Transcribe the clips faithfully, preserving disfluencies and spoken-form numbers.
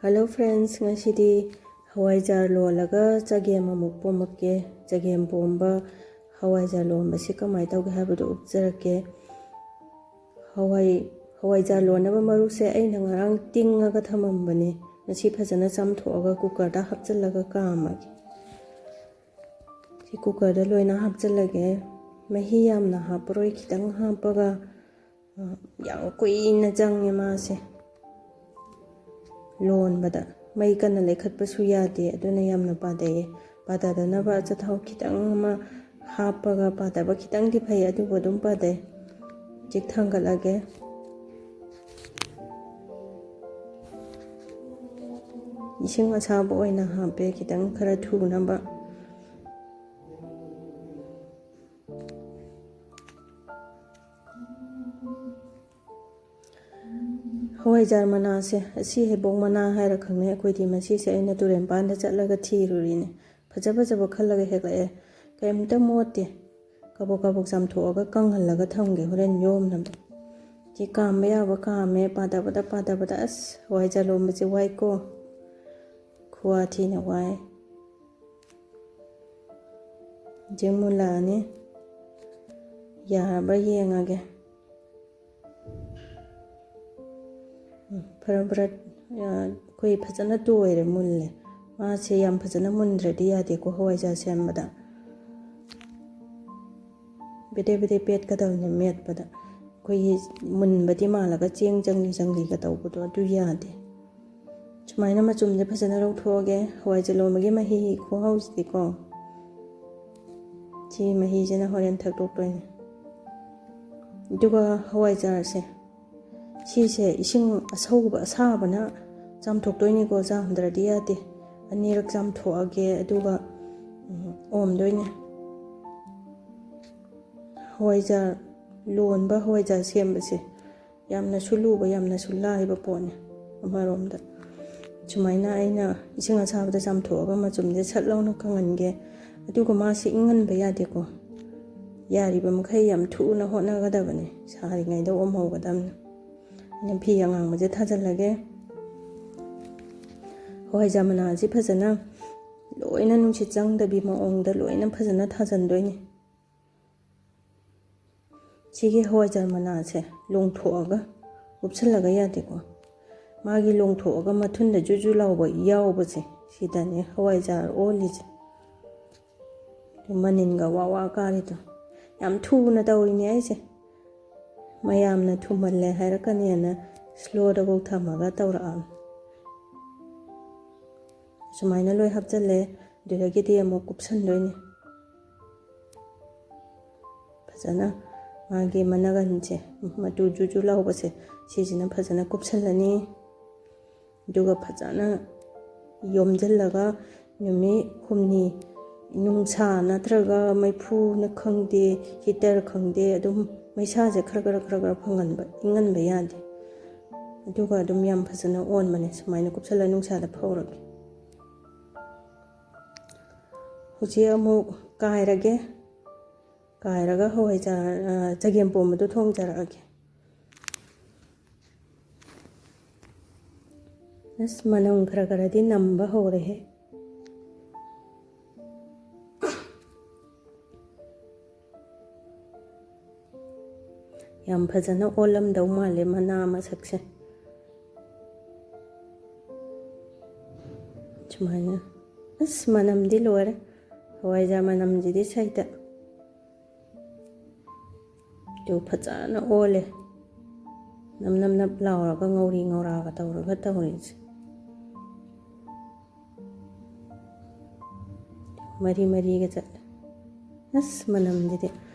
Hello friends, ꯉꯁꯤꯗꯤ ꯍꯋꯥꯏꯖꯥꯔ ꯂꯣꯜꯂꯒ ꯆꯒꯦꯝ ꯑꯃꯨꯛ ꯄꯣꯝꯃꯛꯀꯦ꯫ ꯆꯒꯦꯝ ꯄꯣꯝꯕ, ꯍꯋꯥꯏꯖꯥꯔ ꯂꯣꯟꯕꯁꯤ ꯀꯃꯥꯏꯅ ꯇꯧꯒꯦ ꯍꯥꯏꯕꯗꯨ ꯎꯠꯆꯔꯛꯀꯦ꯫ ꯍꯋꯥꯏ ꯍꯋꯥꯏꯖꯥꯔ ꯂꯣꯟꯅꯕ ꯃꯔꯨꯁꯦ ꯑꯩꯅ ꯉꯔꯥꯡ ꯇꯤꯡꯉꯒ ꯊꯝꯃꯝꯕꯅꯦ꯫ ꯉꯁꯤ ꯐꯖꯅ ꯆꯥꯝꯊꯣꯛꯑꯒ ꯀꯨꯀꯔꯗ ꯍꯥꯞꯆꯤꯜꯂꯒ ꯀꯥꯝꯃꯒꯦ꯫ ꯁꯤ ꯀꯨꯀꯔꯗ ꯂꯣꯏꯅ ꯍꯥꯞꯆꯤꯜꯂꯒꯦ꯫ ꯃꯍꯤ ꯌꯥꯝꯅ ꯍꯥꯞꯄꯔꯣꯏ, ꯈꯤꯇꯪ ꯍꯥꯞꯄꯒ, ꯑ, ꯌꯥꯝ ꯀꯨꯏꯅ ꯆꯪꯉꯦ ꯃꯥꯁꯦ ꯂꯣꯟꯕꯗ꯫ ꯃꯩ ꯀꯟꯅ ꯂꯩꯈꯠꯄꯁꯨ ꯌꯥꯗꯦ, ꯑꯗꯨꯅ ꯌꯥꯝꯅ ꯄꯥꯗꯩꯌꯦ꯫ ꯄꯥꯗꯗꯅꯕ ꯑꯆꯥꯊꯥꯎ ꯈꯤꯇꯪ ꯑꯃ ꯍꯥꯞꯄꯒ ꯄꯥꯗꯕ ꯈꯤꯇꯪꯗꯤ ꯐꯩ, ꯑꯗꯨꯕꯨ ꯑꯗꯨꯝ ꯄꯥꯗꯩ꯫ ꯍꯧꯖꯤꯛ ꯊꯥꯡꯒꯠꯂꯒꯦ꯫ ꯏꯁꯤꯡ ꯑꯁꯥꯕ ꯑꯣꯏꯅ ꯍꯥꯞꯄꯦ, ꯈꯤꯇꯪ ꯈꯔ ꯊꯨꯅꯕ꯫ ꯍꯋꯥꯏꯖꯥꯔ ꯃꯅꯥꯁꯦ, ꯑꯁꯤ ꯍꯩꯕꯣꯡ ꯃꯅꯥ ꯍꯥꯏꯔ ꯈꯪꯅꯩ ꯑꯩꯈꯣꯏꯗꯤ꯫ ꯃꯁꯤꯁꯦ ꯑꯩꯅ ꯇꯨꯔꯦꯟ ꯄꯥꯟꯗ ꯆꯠꯂꯒ ꯊꯤꯔꯨꯔꯤꯅꯦ꯫ ꯐꯖ ꯐꯖꯕ ꯈꯜꯂꯒ ꯍꯦꯛꯂꯛꯑꯦ꯫ ꯀꯩꯝꯇ ꯃꯣꯠꯇꯦ꯫ ꯀꯕꯣꯛ ꯀꯕꯣꯛ ꯆꯥꯝꯊꯣꯛꯑꯒ ꯀꯪꯍꯜꯂꯒ ꯊꯝꯒꯦ ꯍꯣꯔꯦꯟ ꯌꯣꯝꯅꯕ꯫ ꯁꯤ ꯀꯥꯝꯕ ꯌꯥꯕ ꯀꯥꯝꯃꯦ, ꯄꯥꯗꯕꯗ ꯄꯥꯗꯕꯗ꯫ ꯑꯁ, ꯍꯋꯥꯏꯖꯥꯔ ꯂꯣꯟꯕꯁꯦ ꯋꯥꯏꯀꯣ꯫ ꯈꯨꯋꯥ ꯊꯤꯅ ꯋꯥꯏ꯫ ꯍꯧꯖꯤꯛ ꯃꯨꯜꯂꯛꯑꯅꯤ꯫ ꯌꯥꯔꯕ꯭ꯔꯥ ꯌꯦꯡꯉꯒꯦ꯫ ꯎꯝ, ꯐꯔ ꯐꯔ, ꯑ, ꯑꯩꯈꯣꯏ ꯐꯖꯅ ꯇꯣꯏꯔꯦ, ꯃꯨꯜꯂꯦ꯫ ꯃꯥꯁꯦ ꯌꯥꯝ ꯐꯖꯅ ꯃꯨꯟꯗ꯭ꯔꯗꯤ ꯌꯥꯗꯦꯀꯣ ꯍꯋꯥꯏꯖꯥꯔ ꯁꯦꯝꯕꯗ꯫ ꯕꯦꯗꯦ ꯕꯦꯗꯦ ꯄꯦꯠꯀꯗꯕꯅꯤ ꯃꯦꯠꯄꯗ꯫ ꯑꯩꯈꯣꯏꯒꯤ ꯃꯨꯟꯕꯗꯤ ꯃꯥꯜꯂꯒ ꯆꯦꯡ ꯆꯪꯂꯤ ꯆꯪꯂꯤꯒ ꯇꯧꯕꯗꯣ ꯑꯗꯨ ꯌꯥꯗꯦ꯫ ꯁꯨꯃꯥꯏꯅ ꯃꯆꯨꯝꯁꯦ ꯐꯖꯅ ꯂꯧꯊꯣꯛꯑꯒꯦ꯫ ꯍꯋꯥꯏꯖꯥꯔ ꯂꯣꯟꯕꯒꯤ ꯃꯍꯤ ꯈꯨꯍꯥꯎꯁꯤꯗꯤꯀꯣ꯫ ꯁꯤ ꯃꯍꯤꯁꯤꯅ ꯍꯣꯔꯦꯟ ꯊꯛꯇꯣꯛꯇꯣꯏꯅꯦ꯫ ꯑꯗꯨꯒ ꯍꯋꯥꯏꯖꯥꯔꯁꯦ, ꯁꯤꯁꯦ ꯏꯁꯤꯡ ꯑꯁꯧꯕ ꯑꯁꯥꯕꯅ ꯆꯥꯝꯊꯣꯛꯇꯣꯏꯅꯤꯀꯣ, ꯆꯥꯝꯗ꯭ꯔꯗꯤ ꯌꯥꯗꯦ꯫ ꯑꯅꯤꯔꯛ ꯆꯥꯝꯊꯣꯛꯑꯒꯦ, ꯑꯗꯨꯒ, ꯎꯝ, ꯑꯣꯝꯗꯣꯏꯅꯦ꯫ ꯍꯋꯥꯏꯖꯥꯔ ꯂꯣꯟꯕ, ꯍꯋꯥꯏꯖꯥꯔ ꯁꯦꯝꯕꯁꯦ ꯌꯥꯝꯅꯁꯨ ꯂꯨꯕ, ꯌꯥꯝꯅꯁꯨ ꯂꯥꯏꯕ ꯄꯣꯠꯅꯤ꯫ ꯑꯃꯔꯣꯝꯗ ꯁꯨꯃꯥꯏꯅ ꯑꯩꯅ ꯏꯁꯤꯡ ꯑꯁꯥꯕꯗ ꯆꯥꯝꯊꯣꯛꯑꯒ ꯃꯆꯨꯝꯁꯦ ꯁꯠ ꯂꯥꯎꯅ ꯀꯪꯍꯟꯒꯦ꯫ ꯑꯗꯨꯒ ꯃꯥꯁꯤ ꯏꯪꯍꯟꯕ ꯌꯥꯗꯦꯀꯣ꯫ ꯌꯥꯔꯤꯕ ꯃꯈꯩ ꯌꯥꯝ ꯊꯨꯅ ꯍꯣꯠꯅꯒꯗꯕꯅꯤ, ꯁꯥꯔꯤꯉꯩꯗ ꯑꯣꯝꯍꯧꯒꯗꯕꯅꯤ꯫ ꯑꯩꯅ ꯐꯤ ꯑꯉꯥꯡꯕꯁꯦ ꯊꯥꯖꯤꯜꯂꯒꯦ꯫ ꯍꯋꯥꯏꯖꯥꯔ ꯃꯅꯥꯁꯤ ꯐꯖꯅ ꯂꯣꯏꯅ ꯅꯨꯡꯁꯤꯠ ꯆꯪꯗꯕꯤ ꯃꯑꯣꯡꯗ ꯂꯣꯏꯅ ꯐꯖꯅ ꯊꯥꯖꯤꯟꯗꯣꯏꯅꯤ꯫ ꯁꯤꯒꯤ ꯍꯋꯥꯏꯖꯥꯔ ꯃꯅꯥꯁꯦ ꯂꯣꯡꯊꯣꯛꯑꯒ ꯀꯨꯞꯁꯜꯂꯒ ꯌꯥꯗꯦꯀꯣ꯫ ꯃꯥꯒꯤ ꯂꯣꯡꯊꯣꯛꯑꯒ ꯃꯊꯨꯟꯗ ꯖꯨ ꯖꯨ ꯂꯥꯎꯕ ꯌꯥꯎꯕꯁꯦ, ꯁꯤꯗꯅꯦ ꯍꯋꯥꯏꯖꯥꯔ ꯑꯣꯜꯂꯤꯁꯦ꯫ ꯃꯅꯤꯟꯒ ꯋꯥ ꯋꯥ ꯀꯥꯔꯤꯗꯣ꯫ ꯌꯥꯝ ꯊꯨꯅ ꯇꯧꯔꯤꯅꯦ ꯑꯩꯁꯦ꯫ ꯃꯌꯥꯝꯅ ꯊꯨꯃꯜꯂꯦ ꯍꯥꯏꯔꯛꯀꯅꯦꯅ slow ꯗꯐꯧ ꯊꯝꯃꯒ ꯇꯧꯔꯛꯑꯕꯅꯤ꯫ ꯁꯨꯃꯥꯏꯅ ꯂꯣꯏ ꯍꯥꯞꯆꯜꯂꯦ꯫ ꯑꯗꯨꯗꯒꯤꯗꯤ ꯑꯃꯨꯛ ꯀꯨꯞꯁꯟꯗꯣꯏꯅꯦ꯫ ꯐꯖꯅ ꯃꯥꯒꯤ ꯃꯅꯒꯟꯁꯦ, ꯃꯇꯨ ꯖꯨ ꯖꯨ ꯂꯥꯎꯕꯁꯦ, ꯁꯤꯁꯤꯅ ꯐꯖꯅ ꯀꯨꯞꯁꯜꯂꯅꯤ꯫ ꯑꯗꯨꯒ ꯐꯖꯅ ꯌꯣꯝꯁꯤꯜꯂꯒ ꯅꯨꯃꯤꯠ ꯍꯨꯝꯅꯤ ꯅꯨꯡꯁꯥ ꯅꯠꯇ꯭ꯔꯒ ꯃꯩꯐꯨꯅ ꯈꯪꯗꯦ, heater ꯈꯪꯗꯦ, ꯑꯗꯨꯝ ꯃꯩꯁꯥꯁꯦ ꯈꯔ ꯈꯔ ꯈꯔ ꯈꯔ ꯐꯪꯍꯟꯕ, ꯏꯪꯍꯟꯕ ꯌꯥꯗꯦ꯫ ꯑꯗꯨꯒ ꯑꯗꯨꯝ ꯌꯥꯝ ꯐꯖꯅ ꯑꯣꯟꯕꯅꯦ, ꯁꯨꯃꯥꯏꯅ ꯀꯨꯞꯁꯜꯂ ꯅꯨꯡꯁꯥꯗ ꯐꯧꯔꯒꯦ꯫ ꯍꯧꯖꯤꯛ ꯑꯃꯨꯛ ꯀꯥꯏꯔꯒꯦ꯫ ꯀꯥꯏꯔꯒ ꯍꯋꯥꯏꯖꯥꯔ, ꯑ, ꯆꯒꯦꯝ ꯄꯣꯝꯕꯗꯣ ꯊꯣꯡꯖꯔꯛꯑꯒꯦ꯫ ꯑꯁ, ꯃꯅꯝ ꯈꯔ ꯈꯔꯗꯤ ꯅꯝꯕ ꯍꯧꯔꯦꯍꯦ꯫ ꯌꯥꯝ ꯐꯖꯅ ꯑꯣꯜꯂꯝꯗꯧ ꯃꯥꯜꯂꯦ ꯃꯅꯥ ꯃꯁꯛꯁꯦ꯫ ꯁꯨꯃꯥꯏꯅ꯫ ꯑꯁ, ꯃꯅꯝꯗꯤ ꯂꯣꯏꯔꯦ꯫ ꯍꯋꯥꯏꯖꯥꯔ ꯃꯅꯝꯁꯤꯗꯤ ꯁꯩꯇ꯫ ꯑꯗꯨ ꯐꯖꯅ ꯑꯣꯜꯂꯦ꯫ ꯅꯞ ꯅꯞ ꯅꯞ ꯂꯥꯎꯔꯒ ꯉꯧꯔꯤ ꯉꯧꯔꯥꯒ ꯇꯧꯔꯒ ꯇꯧꯔꯤꯁꯦ꯫ ꯃꯔꯤ ꯃꯔꯤꯒ ꯆꯠꯂꯦ꯫ ꯑꯁ, ꯃꯅꯝꯁꯤꯗꯤ꯫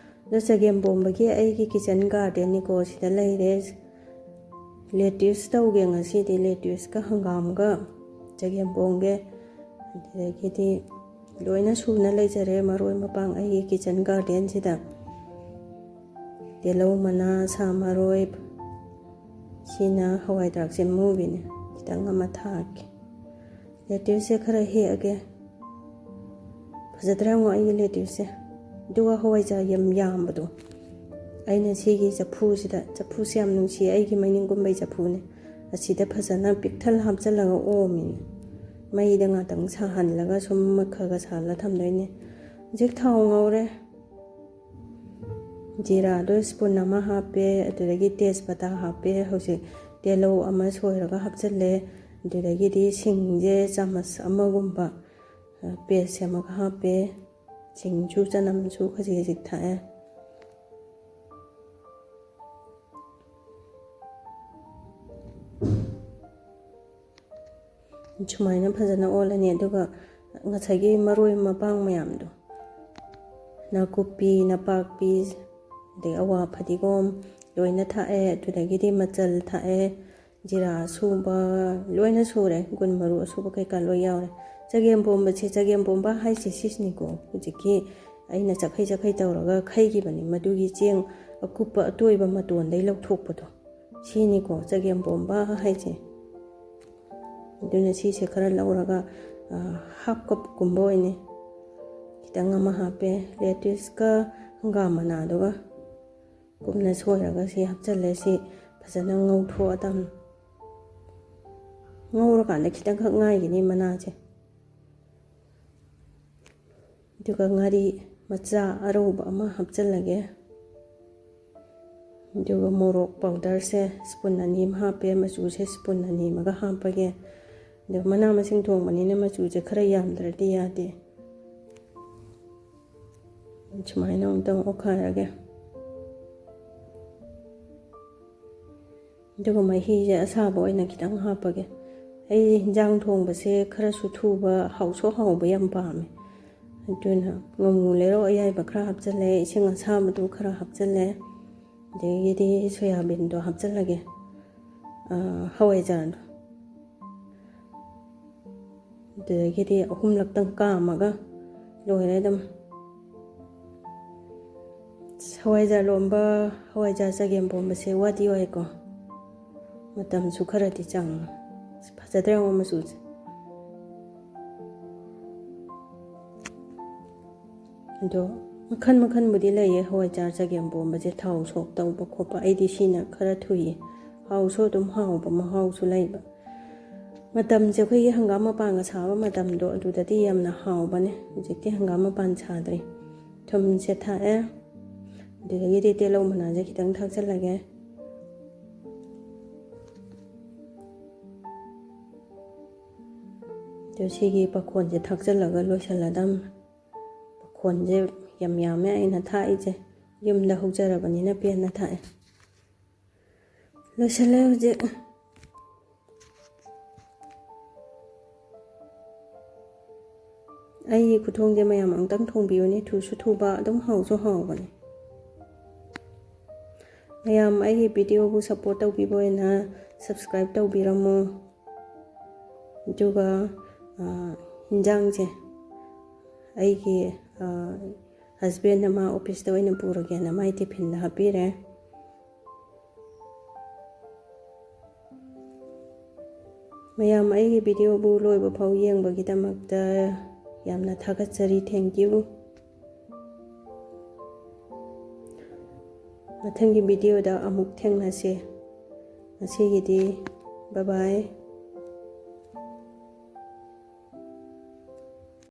ꯑꯗꯣ ꯆꯒꯦꯝ ꯄꯣꯝꯕꯒꯤ ꯑꯩꯒꯤ kitchen garden ꯅꯤꯀꯣ ꯁꯤꯗ ꯂꯩꯔꯦ꯫ Lettuce ꯇꯧꯒꯦ ꯉꯁꯤꯗꯤ, lettuce ꯀ ꯍꯪꯒꯥꯝꯒ ꯆꯒꯦꯝ ꯄꯣꯝꯒꯦ꯫ ꯑꯗꯨꯗꯒꯤꯗꯤ ꯂꯣꯏꯅ ꯁꯨꯅ ꯂꯩꯖꯔꯦ ꯃꯔꯣꯏ ꯃꯄꯥꯡ ꯑꯩꯒꯤ kitchen garden ꯁꯤꯗ꯫ ꯇꯤꯜꯍꯧ ꯃꯅꯥ, ꯁꯥ ꯃꯔꯣꯏ, ꯁꯤꯅ ꯍꯋꯥꯏ ꯊ꯭ꯔꯥꯛꯁꯦ ꯃꯨꯕꯤꯅꯦ꯫ ꯈꯤꯇꯪ ꯑꯃ ꯊꯥꯛꯀꯦ꯫ Lettuce ꯁꯦ ꯈꯔ ꯍꯦꯛꯑꯒꯦ꯫ ꯐꯖꯗ꯭ꯔꯥ ꯌꯦꯡꯉꯣ ꯑꯩꯒꯤ lettuce ꯁꯦ꯫ ꯑꯗꯨꯒ ꯍꯋꯥꯏꯖꯥꯔ ꯌꯥꯝ ꯌꯥꯝꯕꯗꯣ꯫ ꯑꯩꯅ ꯁꯤꯒꯤ ꯆꯐꯨꯁꯤꯗ, ꯆꯐꯨꯁꯦ ꯌꯥꯝ ꯅꯨꯡꯁꯤꯌꯦ, ꯑꯩꯒꯤ ꯃꯅꯤꯡ ꯀꯨꯝꯕꯩ ꯆꯐꯨꯅꯦ꯫ ꯑꯁꯤꯗ ꯐꯖꯅ ꯄꯤꯛ ꯊꯜ ꯍꯥꯞꯆꯜꯂꯒ ꯑꯣꯝꯃꯤꯅꯦ꯫ ꯃꯩꯗ ꯉꯥꯛꯇꯪ ꯁꯥꯍꯜꯂꯒ ꯁꯨꯝ ꯈꯔ ꯈꯔ ꯁꯥꯍꯜꯂ ꯊꯝꯗꯣꯏꯅꯦ꯫ ꯍꯧꯖꯤꯛ ꯊꯥꯎ ꯉꯧꯔꯦ꯫ ꯖꯤꯔꯥꯗꯣ spoon ꯑꯃ ꯍꯥꯞꯄꯦ, ꯑꯗꯨꯗꯒꯤ ꯇꯦꯖꯄꯇꯥ ꯍꯥꯞꯄꯦ꯫ ꯍꯧꯖꯤꯛ ꯇꯤꯜꯍꯧ ꯑꯃ ꯁꯣꯏꯔꯒ ꯍꯥꯞꯆꯤꯜꯂꯦ꯫ ꯑꯗꯨꯗꯒꯤꯗꯤ ꯁꯤꯡꯁꯦ ꯆꯥꯃꯁ ꯑꯃꯒꯨꯝꯕ, ꯑ, paste ꯁꯦꯝꯃꯒ ꯍꯥꯞꯄꯦ꯫ ꯁꯤꯡꯁꯨ ꯆꯅꯝꯁꯨ ꯈꯖꯤꯛ ꯈꯖꯤꯛ ꯊꯥꯛꯑꯦ꯫ ꯁꯨꯃꯥꯏꯅ ꯐꯖꯅ ꯑꯣꯜꯂꯅꯤ꯫ ꯑꯗꯨꯒ ꯉꯁꯥꯏꯒꯤ ꯃꯔꯣꯏ ꯃꯄꯥꯡ ꯃꯌꯥꯝꯗꯣ, ꯅꯥꯀꯨꯞꯄꯤ, ꯅꯄꯥꯛꯄꯤ, ꯑꯗꯩ ꯑꯋꯥ ꯐꯗꯤꯒꯣꯝ ꯂꯣꯏꯅ ꯊꯥꯛꯑꯦ꯫ ꯑꯗꯨꯗꯒꯤꯗꯤ ꯃꯆꯜ ꯊꯥꯛꯑꯦ, ꯖꯤꯔꯥ ꯑꯁꯨꯕ ꯂꯣꯏꯅ ꯁꯨꯔꯦ, ꯒꯨꯟ ꯃꯔꯨ ꯑꯁꯨꯕ ꯀꯩꯀꯥ ꯂꯣꯏ ꯌꯥꯎꯔꯦ꯫ ꯆꯒꯦꯝ ꯄꯣꯝꯕꯁꯦ, ꯆꯒꯦꯝ ꯄꯣꯝꯕ ꯍꯥꯏꯁꯦ ꯁꯤꯁꯤꯅꯤꯀꯣ, ꯍꯧꯖꯤꯛꯀꯤ ꯑꯩꯅ ꯆꯈꯩ ꯆꯈꯩ ꯇꯧꯔꯒ ꯈꯩꯈꯤꯕꯅꯤ, ꯃꯗꯨꯒꯤ ꯆꯦꯡ ꯑꯀꯨꯞꯄ ꯑꯇꯣꯏꯕ ꯃꯇꯣꯟꯗꯩ ꯂꯧꯊꯣꯛꯄꯗꯣ, ꯁꯤꯅꯤꯀꯣ ꯆꯒꯦꯝ ꯄꯣꯝꯕ ꯍꯥꯏꯁꯦ꯫ ꯑꯗꯨꯅ ꯁꯤꯁꯦ ꯈꯔ ꯂꯧꯔꯒ, ꯑ, half cup ꯀꯨꯝꯕ ꯑꯣꯏꯅꯤ, ꯈꯤꯇꯪ ꯑꯃ ꯍꯥꯞꯄꯦ꯫ Lettuce ꯀ ꯍꯪꯒꯥꯝ ꯃꯅꯥꯗꯨꯒ ꯀꯨꯞꯅ ꯁꯣꯏꯔꯒ ꯁꯤ ꯍꯥꯞꯆꯜꯂꯦ꯫ ꯁꯤ ꯐꯖꯅ ꯉꯧꯊꯣꯛꯑꯗꯝꯅꯤ꯫ ꯉꯧꯔꯀꯥꯟꯗ ꯈꯤꯇꯪꯈꯛ ꯉꯥꯏꯒꯤꯅꯤ ꯃꯅꯥꯁꯦ꯫ ꯑꯗꯨꯒ ꯉꯥꯔꯤ ꯃꯆꯥ ꯑꯔꯧꯕ ꯑꯃ ꯍꯥꯞꯆꯜꯂꯒꯦ꯫ ꯑꯗꯨꯒ ꯃꯣꯔꯣꯛ powder ꯁꯦ spoon ꯑꯅꯤ ꯑꯃ ꯍꯥꯞꯄꯦ, ꯃꯆꯨꯁꯦ spoon ꯑꯅꯤ ꯑꯃꯒ ꯍꯥꯞꯄꯒꯦ꯫ ꯑꯗꯨꯒ ꯃꯅꯥ ꯃꯁꯤꯡ ꯊꯣꯡꯕꯅꯤꯅ ꯃꯆꯨꯁꯦ ꯈꯔ ꯌꯥꯝꯗ꯭ꯔꯗꯤ ꯌꯥꯗꯦ꯫ ꯁꯨꯃꯥꯏꯅ ꯑꯃꯨꯛꯇꯪ ꯑꯣꯠꯈꯥꯏꯔꯒꯦ꯫ ꯑꯗꯨꯒ ꯃꯍꯤꯁꯦ ꯑꯁꯥꯕ ꯑꯣꯏꯅ ꯈꯤꯇꯪ ꯍꯥꯞꯄꯒꯦ꯫ ꯑꯩ ꯍꯤꯟꯖꯥꯡ ꯊꯣꯡꯕꯁꯦ ꯈꯔꯁꯨ ꯊꯨꯕ, ꯍꯥꯎꯁꯨ ꯍꯥꯎꯕ ꯌꯥꯝ ꯄꯥꯝꯃꯦ꯫ ꯑꯗꯨꯅ ꯉꯥꯃꯨ ꯂꯩꯔꯧ ꯑꯌꯥꯏꯕ ꯈꯔ ꯍꯥꯞꯆꯜꯂꯦ, ꯏꯁꯤꯡ ꯑꯁꯥꯕꯗꯨ ꯈꯔ ꯍꯥꯞꯆꯜꯂꯦ, ꯑꯗꯒꯤꯗꯤ ꯁꯣꯌꯥꯕꯤꯟꯗꯣ ꯍꯥꯞꯆꯜꯂꯒꯦ, ꯑꯥ, ꯍꯋꯥꯏꯖꯥꯔꯗꯣ꯫ ꯑꯗꯨꯗꯒꯤꯗꯤ ꯑꯍꯨꯝꯂꯛꯇꯪ ꯀꯥꯝꯃꯒ ꯂꯣꯏꯔꯦ ꯑꯗꯨꯝ꯫ ꯍꯋꯥꯏꯖꯥꯔ ꯂꯣꯝꯕ, ꯍꯋꯥꯏꯖꯥꯔ ꯆꯒꯦꯝ ꯄꯣꯝꯕꯁꯦ ꯋꯥꯗꯤ ꯋꯥꯏꯀꯣ, ꯃꯇꯝꯁꯨ ꯈꯔꯗꯤ ꯆꯪꯉꯦ꯫ ꯐꯖꯗ꯭ꯔꯥ ꯌꯦꯡꯉꯣ ꯃꯆꯨꯁꯦ꯫ ꯑꯗꯣ ꯃꯈꯟ ꯃꯈꯟꯕꯨꯗꯤ ꯂꯩꯌꯦ ꯍꯋꯥꯏꯖꯥꯔ ꯆꯒꯦꯝ ꯄꯣꯝꯕꯁꯦ, ꯊꯥꯎ ꯁꯣꯛ ꯇꯧꯕ ꯈꯣꯠꯄ꯫ ꯑꯩꯗꯤ ꯁꯤꯅ ꯈꯔ ꯊꯨꯏꯌꯦ, ꯍꯥꯎꯁꯨ ꯑꯗꯨꯝ ꯍꯥꯎꯕ, ꯃꯍꯥꯎꯁꯨ ꯂꯩꯕ꯫ ꯃꯇꯝꯁꯦ ꯑꯩꯈꯣꯏꯒꯤ ꯍꯪꯒꯥꯝ ꯃꯄꯥꯟꯒ ꯁꯥꯕ ꯃꯇꯝꯗꯣ, ꯑꯗꯨꯗꯗꯤ ꯌꯥꯝꯅ ꯍꯥꯎꯕꯅꯦ꯫ ꯍꯧꯖꯤꯛꯇꯤ ꯍꯪꯒꯥꯝ ꯃꯄꯥꯟ ꯁꯥꯗ꯭ꯔꯤ꯫ ꯊꯨꯝꯁꯦ ꯊꯥꯛꯑꯦ, ꯑꯗꯨꯗꯒꯤꯗꯤ ꯇꯤꯜꯍꯧ ꯃꯅꯥꯁꯦ ꯈꯤꯇꯪ ꯊꯥꯛꯆꯜꯂꯒꯦ꯫ ꯑꯗꯣ ꯁꯤꯒꯤ ꯄꯥꯈꯣꯟꯁꯦ ꯊꯥꯛꯆꯜꯂꯒ ꯂꯣꯏꯁꯜꯂꯗꯝꯅꯦ꯫ ꯄꯥꯈꯣꯟꯁꯦ ꯌꯥꯝ ꯌꯥꯝꯃꯦ ꯑꯩꯅ ꯊꯥꯛꯏꯁꯦ, ꯌꯨꯝꯗ ꯍꯧꯖꯔꯕꯅꯤꯅ ꯄꯦꯟꯅ ꯊꯥꯛꯑꯦ꯫ ꯂꯣꯏꯁꯜꯂꯦ ꯍꯧꯖꯤꯛ꯫ ꯑꯩꯒꯤ ꯈꯨꯊꯣꯡꯁꯦ ꯃꯌꯥꯝ ꯑꯃꯨꯛꯇꯪ ꯊꯣꯡꯕꯤꯌꯨꯅꯦ, ꯊꯨꯁꯨ ꯊꯨꯕ, ꯑꯗꯨꯝ ꯍꯥꯎꯁꯨ ꯍꯥꯎꯕꯅꯦ꯫ ꯃꯌꯥꯝ ꯑꯩꯒꯤ ꯚꯤꯗꯤꯑꯣꯕꯨ ꯁꯞꯄꯣꯔꯠ ꯇꯧꯕꯤꯕ ꯑꯣꯏꯅ ꯁꯕꯁꯀ꯭ꯔꯥꯏꯕ ꯇꯧꯕꯤꯔꯝꯃꯣ꯫ ꯑꯗꯨꯒ, ꯑ, ꯍꯤꯟꯖꯥꯡꯁꯦ ꯑꯩꯒꯤ, ꯑ, ꯍꯁꯕꯦꯟꯅ ꯃꯥ ꯑꯣꯐꯤꯁꯇ ꯑꯣꯏꯅ ꯄꯨꯔꯒꯦꯅ ꯃꯥꯏ ꯇꯤꯐꯤꯟꯗ ꯍꯥꯞꯄꯤꯔꯦ꯫ ꯃꯌꯥꯝ ꯑꯩꯒꯤ ꯚꯤꯗꯤꯑꯣꯕꯨ ꯂꯣꯏꯕ ꯐꯥꯎ ꯌꯦꯡꯕꯒꯤꯗꯃꯛꯇ ꯌꯥꯝꯅ ꯊꯥꯒꯠꯆꯔꯤ꯫ Thank you꯫ ꯃꯊꯪꯒꯤ ꯚꯤꯗꯤꯑꯣꯗ ꯑꯃꯨꯛ ꯊꯦꯡꯅꯁꯦ꯫ ꯉꯁꯤꯒꯤꯗꯤ bye bye꯫